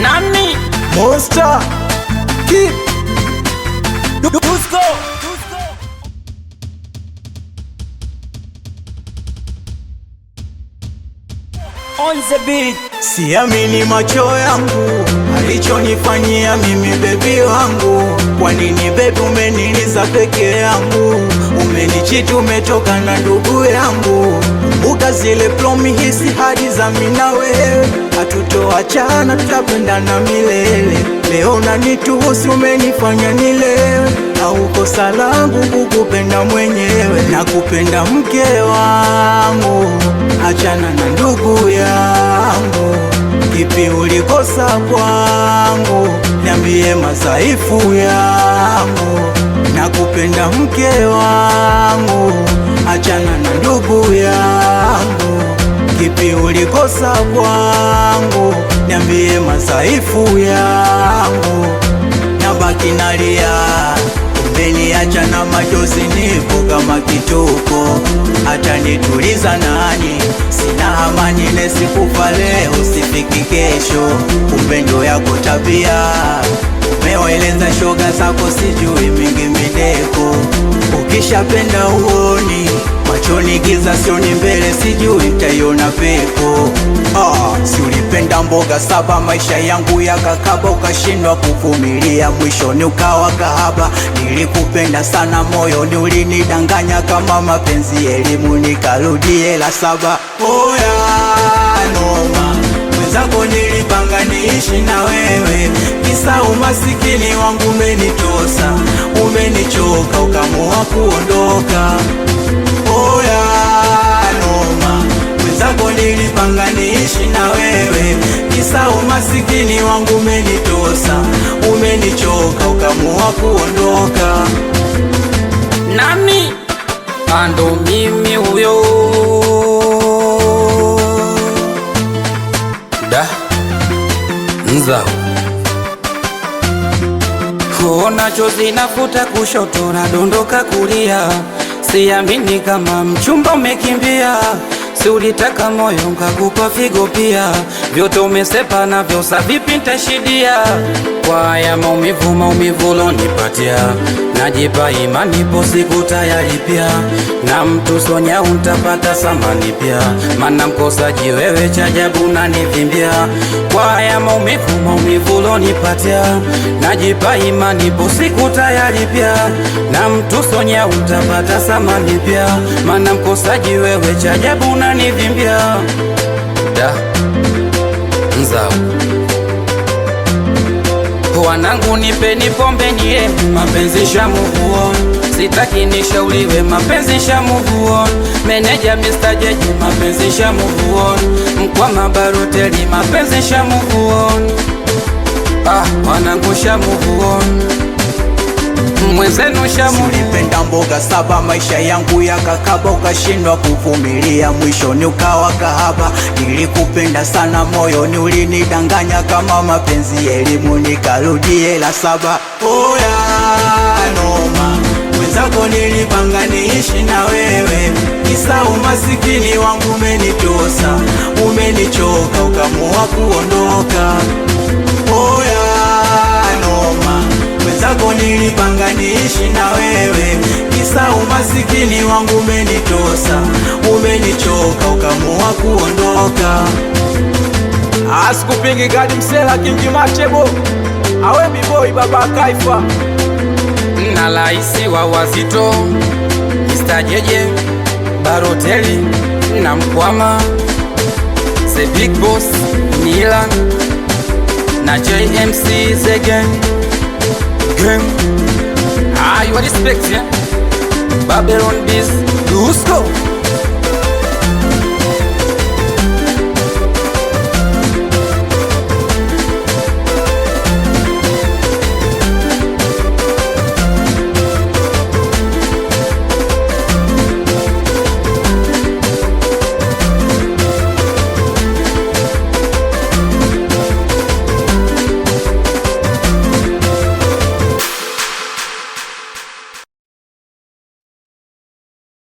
Nani? Monster Kid Dusko. On the beat. Siamini macho yangu alichonifanyia mimi bebi wangu. Kwa nini bebi umeniliza peke yangu? Umenichiti, umetoka na ndugu yangu. Kumbuka zile promise, hadi za mimi na wewe, hatutoachana, tutapendana milele. Leo unanitusi, umenifanya nilewe, au kosa langu kukupenda mwenyewe? Nakupenda mke wangu, achana na ndugu yangu. Kipi ulikosa kwangu? Niambie madhaifu yangu. Nakupenda mke wangu, achana na ndugu yangu. Kipi ulikosa kwangu? Niambie madhaifu yangu. Nabaki nalia, umeniacha na machozi, nipo kama kituko. Atanituliza nani? Sina amani, nesikufa leo sifiki kesho. Kumbe ndo yako tabia, umewaeleza shoga zako, sijui mingi mideko. Ukishapenda uoni machoni giza, sioni mbele, sijui taiona pepo. Ah, si ulipenda mboga saba, maisha yangu yakakaba, ukashindwa kuvumilia, mwishoni ukawa kahaba. Nilikupenda sana moyoni, ulinidanganya kama mapenzi elimu, nikarudie la saba. Oya noma, mwenzako nilipanga niishi na wewe, kisa umasikini wangu umenitosa, umenichoka, ukamua kuondoka. Oya noma, mwenzako nilipanga niishi na wewe, kisa umasikini wangu umenitosa, umenichoka, ukamua kuondoka. Nani? Ando mimi huyo. Da nzao Kuona chozi nafuta kushoto nadondoka kulia, siamini kama mchumba umekimbia. Si ulitaka moyo nkakupa figo pia, vyote umesepa navyo, sa vipi ntashidia? Kwa haya maumivu, maumivu ulonipatia, najipa imani po siku tayalipia, na mtu sonya untapata samani pia, mana mkosaji wewe chajabu unanivimbia. Kwa haya maumivu, maumivu ulonipatia, najipa imani po siku tayalipia, na mtu sonya untapata samani pia, mana mkosaji wewe chajabu unanivimbia. Da nzao Wanangu nipeni pombe nie, mapenzi shamuvuo, sitaki nishauriwe, mapenzi shamuvuo. Meneja Mr. Jeje, mapenzi shamuvuo, Mkwama Baroteli, mapenzi shamuvuo. Ah, wanangu shamuvuo, mwenzenu shamuvuo. Ulipenda mboga saba, maisha yangu yakakaba, ukashindwa kuvumilia, mwishoni ukawa kahaba. Nilikupenda sana moyoni, ulinidanganya kama mapenzi elimu, nikarudie la saba. Oya noma, mwenzako nilipanga niishi na wewe, kisa umasikini wangu umenitosa, umenichoka, ukamua kuondoka. Oya noma, mwenzako nilipanga niishi na wewe, kisa umasikini wangu umenitosa, umenichoka, ukamua kuondoka. Asikupingi gadi msela kingi machebo awe biboi baba Kaifa na laisi wa wazito Mr. Jeje Baroteli na Mkwama The Big Boss Milan na JMC The Gang Gang. Ah, you respect, yeah? Babylon Biz Dusko.